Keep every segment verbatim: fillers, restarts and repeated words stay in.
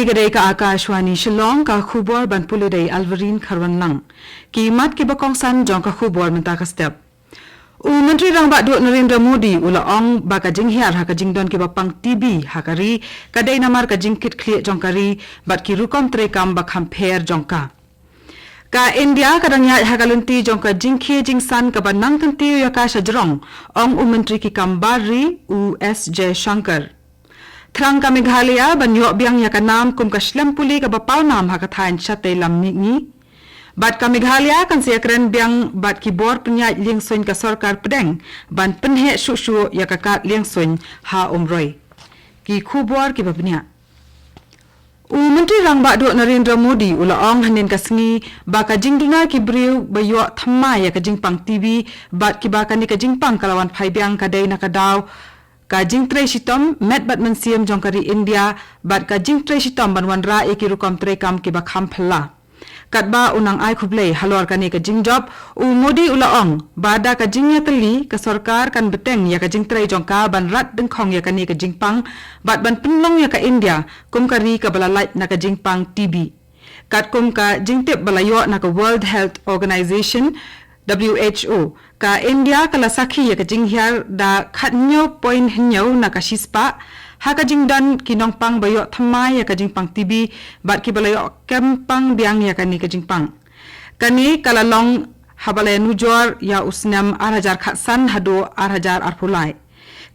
Ka dei ka Akashvani Shillong, ka khubor ban pule da i Alvarin Kharwanlang. Ki mat kiba kongsan jong ka khubor mynta ka step. U Myntri Rangbah Duh Narendra Modi u la ong ba ka jinghiar ha ka jingdon kiba pang T B ha ka ri ka dei namar ka jingkitkhlieh jong ka ri bad ki rukom treikam ba kham pher jong ka. Ka India ka dang ïaid ha ka lynti jong ka jingkhie jingsan kaba nang kyntiew ïa ka sha jrong, ong u Myntri ki kam bar ri u S Jaishankar. Thrang ka Meghalaya ban ïoh biang ïa ka nam kum ka shlem pule kaba paw nam ha ka thaiñ shatei lam mihngi. Bad ka Meghalaya kan sa ïakren biang bad ki bor pynïaid liengsuiñ ka sorkar pdeng ban pynheh shuh shuh ïa ka kad liengsuiñ ha Umroi. Ki khubor kiba bniah. U Myntri Rangbah Duh Narendra Modi u la ong hynnin ka sngi ba ka jingduna ki briew ba ïoh thymmai ïa ka jingpang T B bad kiba kane ka jingpang ka la wan phai biang ka dei na ka daw ka jingtrei shitom met bad mynsiem jong ka ri India bad ka jingtrei shitom ban wanrah ïa ki rukom treikam kiba kham phylla. Katba u nang ai khublei halor kane ka jingjop, u Modi u la ong ba da ka jingïatylli ka sorkar kan bteng ïa ka jingtrei jong ka ban rat dyngkhong ïa kane ka jingpang bad ban pynlong ïa ka India kum ka ri kaba la lait na ka jingpang T B. Katkum ka jingtip ba la ïoh na ka World Health Organization, W H O, ka India ka la sakhi ïa ka jinghiar da khathynñiew point hynñiew na ka shispah ha ka jingdon ki nongpang ba ïoh thymmai ïa ka jingpang T B bad kiba la ïoh kem pang biang ïa kane ka jingpang. Kane ka la long haba la ïanujor ïa u snem ar hajar khatsan haduh ar hajar arphew lai.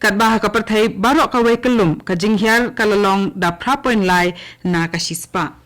Katba ha ka pyrthei baroh kawei kyllum ka jinghiar ka la long da phra point lai na ka shispah.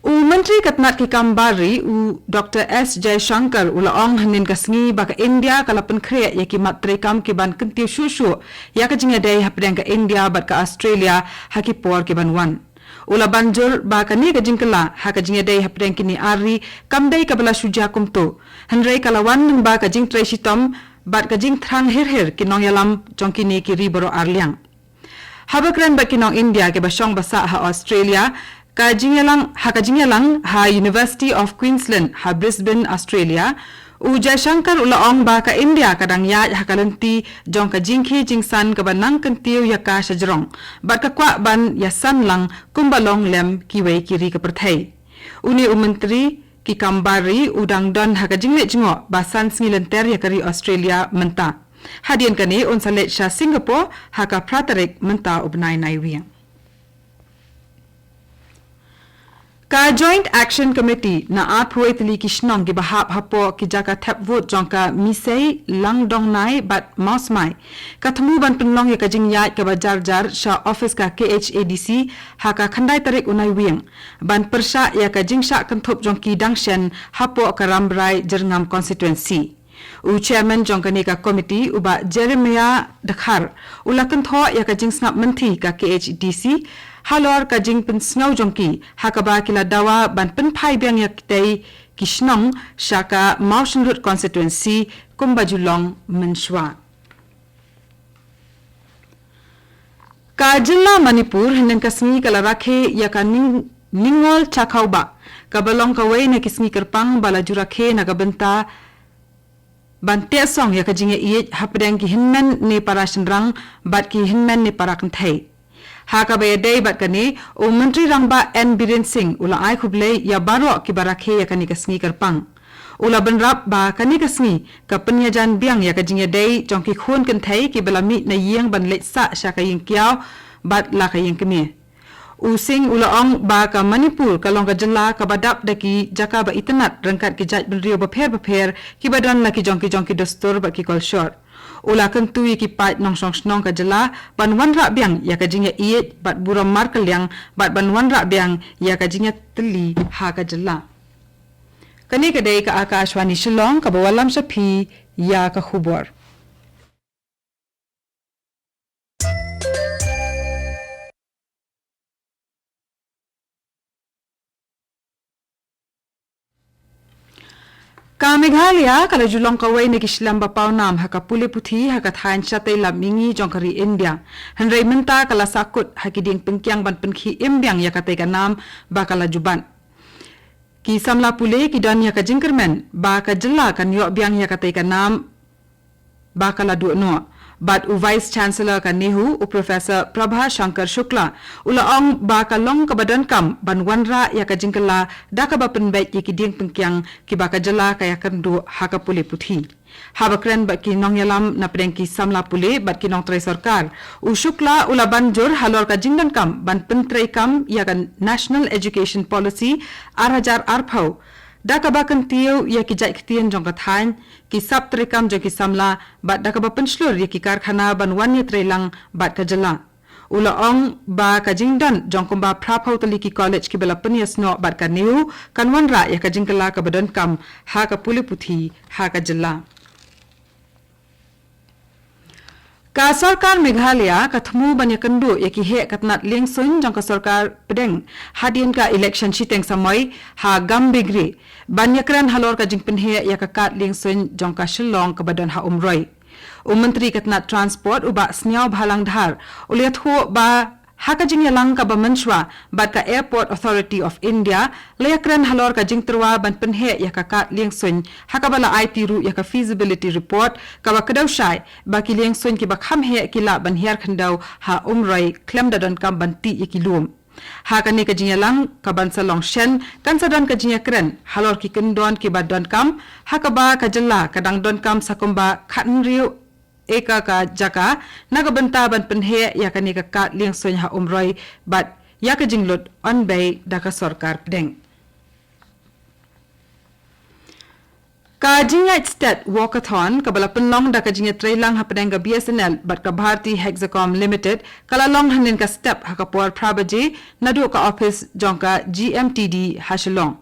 U Myntri ka tnat ki kam bar ri, u Doctor S Jaishankar, u la ong hynnin ka sngi ba ka India ka la pynkhreh ïa ki mat treikam ki ban kyntiew shuh shuh ïa ka jingïadei hapdeng ka India bad ka Australia ha ki por ki ban wan. U la ban jur ba kane ka jingkylla ha ka jingïadei hapdeng kine ar ri kam dei kaba la shu jia kumto, hynrei ka la wan lyngba ka jingtrei shitom bad ka jingthrang hir hir ki nongïalam jong kine ki ri baroh ar liang. Haba kren bad ki nong India kiba shong ba sah ha Australia, ka jingïalang, ha ka jingïalang ha University of Queensland ha Brisbane, Australia, u Jaishankar u la ong ba ka India ka dang ïaid ha ka lynti jong ka jingkhie jingsan kaba nang kyntiew ïa ka sha jrong bad ka kwah ban ïasan lang kumba long lem kiwei ki ri ka pyrthei. Une u Myntri ki kam bar ri u dang don ha ka jingleit jngoh ba san sngi lynter ïa ka ri Australia mynta. Hadien kane un sa leit sha Singapore ha ka phra tarik mynta u bnai Naiwieng. Ka Joint Action Committee na arphew wei tylli ki shnong kiba hap hapoh ki jaka thep vote jong ka Misei, Langdongnai bad Mawsmai ka thmu ban pynlong ïa ka jingïaid kaba jar jar sha office ka K H A D C ha ka khyndai tarik u Naiwieng ban pyrshah ïa ka jingshah kynthup jong ki dang shen hapoh ka Rambrai Jyrngam Constituency. U chairman jong kane ka committee, u Bah Jeremiah Dkhar, u la kynthoh ïa ka jingsngap mynthi ka K H A D C halor ka jingpynsngew jong ki ha kaba ki la dawa ban pynphai biang ïa kitei ki shnong sha ka Mawshynrut Constituency kumba ju long mynshuwa. Ka jylla Manipur hynnin ka sngi ka la rakhe ïa ka Ning-, Ningol Chakhauba, kaba long kawei na ki sngi kyrpang ba la ju rakhe na ka bynta ban tehsong ïa ka jingïaieit hapdeng ki hynmen ne para shynrang bad ki hynmen ne para kynthei. Ha kaba ïadei bad kane, u Myntri Rangbah N Biren Singh u la ai khublei ïa baroh kiba rakhe ïa kane ka sngi kyrpang. U la bynrap ba kane ka sngi ka pynïajan biang ïa ka jingïadei jong ki khun kynthei kiba la mih na ïing ban leit sah sha ka ïing kiaw bad la ka ïing kmie. U Singh u la ong ba ka Manipur ka long ka jylla kaba dap da ki jaka ba itynnat ryngkat ki jaitbynriew bapher bapher kiba don la ki jong ki jong ki dustur bad ki kolshor. U la kyntu ïa ki paid nongshong shnong ka jylla ban wanrah biang ïa ka jingïaieit bad burom markylliang bad ban wanrah biang ïa ka jingïatylli ha ka jylla. Kane ka dei ka Akashvani Shillong kaba wallam sha phi ïa ka khubor. Ka Meghalaya ka la ju long kawei na ki shlem ba paw nam ha ka pule puthi ha ka thaiñ shatei lam mihngi jong ka ri India. Hynrei mynta ka la sahkut ha ki dieng pyngkiang ban pynkhie im biang ïa katei ka nam ba ka la ju bat. Ki samla pule ki don ïa ka jingkyrmen ba ka jylla kan ïoh biang ïa katei ka nam ba ka la duh noh. Bad u Vice Chancellor ka NEHU, u Professor Prabha Shankar Shukla, u la ong ba ka long kaba donkam ban wanrah ïa ka jingkylla da kaba pynbeit ïa ki diengpyngkiang kiba ka jylla ka ïakynduh ha ka pule puthi. Haba kren bad ki nongïalam napdeng ki samla pule bad ki nongtrei sorkar, u Shukla u la ban jur halor ka jingdonkam ban pyntreikam ïa ka National Education Policy ar hajar arphew, da kaba kyntiew ïa ki jait ktien jong ka thaiñ, ki sap treikam jong ki samla, bad da kaba pynshlur ïa ki karkhana ban wan ïatreilang bad ka jylla. U la ong ba ka jingdon jong kumba phraphew tylli ki college kiba la pynïasnoh bad ka NEHU kan wanrah ïa ka jingkylla kaba donkam ha ka pule puthi ha ka jylla. Ka sorkar Meghalaya ka thmu ban ïakynduh ïa ki heh ka tnat liengsuiñ jong ka sorkar pdeng hadien ka election shiteng samoi ha Gambegre, ban ïakren halor ka jingpynheh ïa ka kad liengsuiñ jong ka Shillong kaba don ha Umroi. U Myntri ka tnat Transport, u Bah Sniawbhalang Dhar, u la ïathuh ba ha ka jingïalang kaba mynshuwa bad ka Airport Authority of India, la ïakren halor ka jingtyrwa ban pynheh ïa ka kad liengsuiñ, ha kaba la aiti ruh ïa ka feasibility report kaba kdew shai ba ki liengsuiñ kiba kham heh ki lah ban hiar khyndew ha Umroi khlem da donkam ban tih ïa ki lum. Ha kane ka jingïalang kaban sa long shen, kan sa don ka jingïakren halor ki kyndon kiba donkam, ha kaba ka jylla ka dang donkam sa kumba khathynriew eka ka jaka na ka bynta ban pynheh ïa kane ka kad liengsuiñ ha Umroi bad ïa ka jinglut ynbei da ka sorkar pdeng. Ka jingïaid stet walkathon kaba la pynlong da ka jingïatreilang hapdeng ka B S N L bad ka Bharti Hexacom Limited ka la long hynnin ka step ha ka por phra baje naduh ka ophis jong ka G M T D ha Shillong.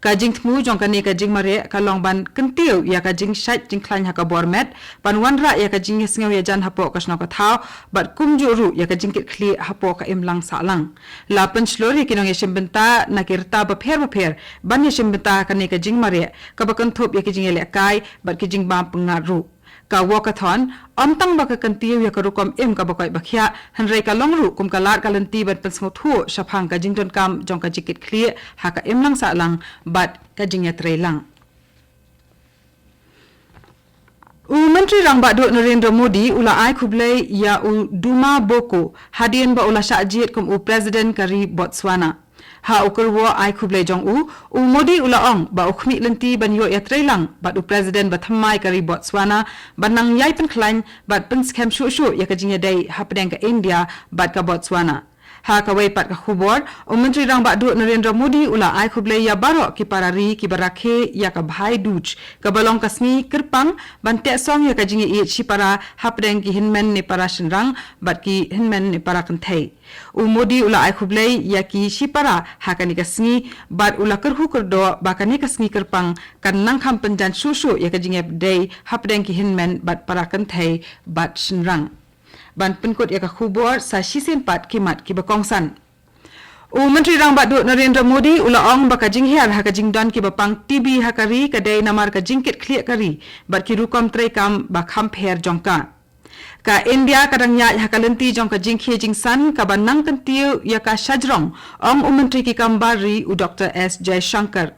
Ka jingthmu jong kane ka jingmareh ka long ban kyntiew ïa ka jingshait jingkhlaiñ ha ka bor met, ban wanrah ïa ka jingïasngew ïajan hapoh ka shnong ka thaw, bad kumjuh ruh ïa ka jingkitkhlieh hapoh ka imlang sahlang. La pynshlur ïa ki nongïashim bynta na ki rta bapher bapher ban ïashim bynta ha kane ka jingmareh kaba kynthup ïa ki jingïalehkai bad ki jingbam pyngngad ruh. Ka walkathon ym tang ba ka kyntiew ïa ka rukom im kaba koit ba khiah, hynrei ka long ruh kum ka lad ka lynti ban pynsngewthuh shaphang ka jingdonkam jong ka jingkitkhlieh ha ka imlang sahlang bad ka jingïatreilang. U Myntri Rangbah Duh Narendra Modi u la ai khublei ïa u Duma Boko hadien ba u la shah jied kum u President ka ri Botswana. Ha u kyrwoh ai khublei jong u, u Modi u la ong ba u khmih lynti ban ïoh ïatreilang bad u President ba thymmai ka ri Botswana, ban nang ïai pynkhlaiñ bad pynskhem shuh shuh ïa ka jingïadei hapdeng ka India bad ka Botswana. Ha kawei pat ka khubor, u Myntri Rangbah Duh Narendra Modi u la ai khublei ïa baroh ki para ri kiba rakhe ïa ka Bhai Dooj, kaba long ka sngi kyrpang ban tehsong ïa ka jingïeit shipara hapdeng ki hynmen ne para shynrang bad ki hynmen ne para kynthei. U Modi u la ai khublei ïa ki shipara ha kane ka sngi, bad u la kyrhu kyrdoh ba kane ka sngi kyrpang kan nang kham pynjan shuh shuh ïa ka jingïadei hapdeng ki hynmen bad para kynthei bad shynrang. Ban pynkut ïa ka khubor, sa shisien pat ki mat kiba kongsan. U Myntri Rangbah Duh Narendra Modi u la ong ba ka jinghiar ha ka jingdon kiba pang T B ha ka ri ka dei namar ka jingkitkhlieh ka ri bad ki rukom treikam ba kham pher jong ka. Ka India ka dang ïaid ha ka lynti jong ka jingkhie jingsan kaba nang kyntiew ïa ka shajrong, ong u Myntri ki kam bar ri u Doctor S Jaishankar.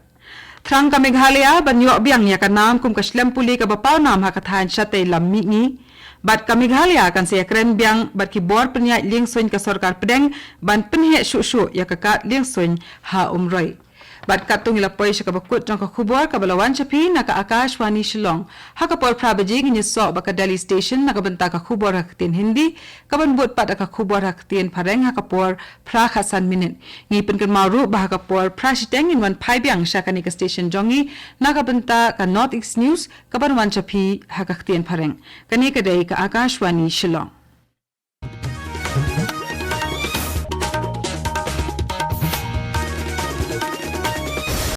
Thrang ka Meghalaya ban ïoh biang ïa ka nam kum ka shlem pule kaba paw nam ha ka thaiñ shatei lam mihngi. Bad ka Meghalaya kan sa ïakren biang bad ki bor pynïaid liengsuiñ ka sorkar pdeng ban pynheh shuh shuh ïa ka kad liengsuiñ ha Umroi. Bad katto ngi la poi sha kaba kut jong ka khubor kaba la wan sha phi na ka Akashvani Shillong. Ha ka por phra baje ngin ïasoh bad ka Delhi Station na ka bynta ka khubor ha ka ktien Hindi, kaban bud pat da ka khubor ha ka ktien Phareng ha ka por phra khatsan minit. Ngi pynkynmaw ruh ba ha ka por phra shiteng ngin wan phai biang sha kane ka station jong ngi na ka bynta ka North East News kaban wan sha phi ha ka ktien Phareng. Kane ka dei ka Akashvani Shillong.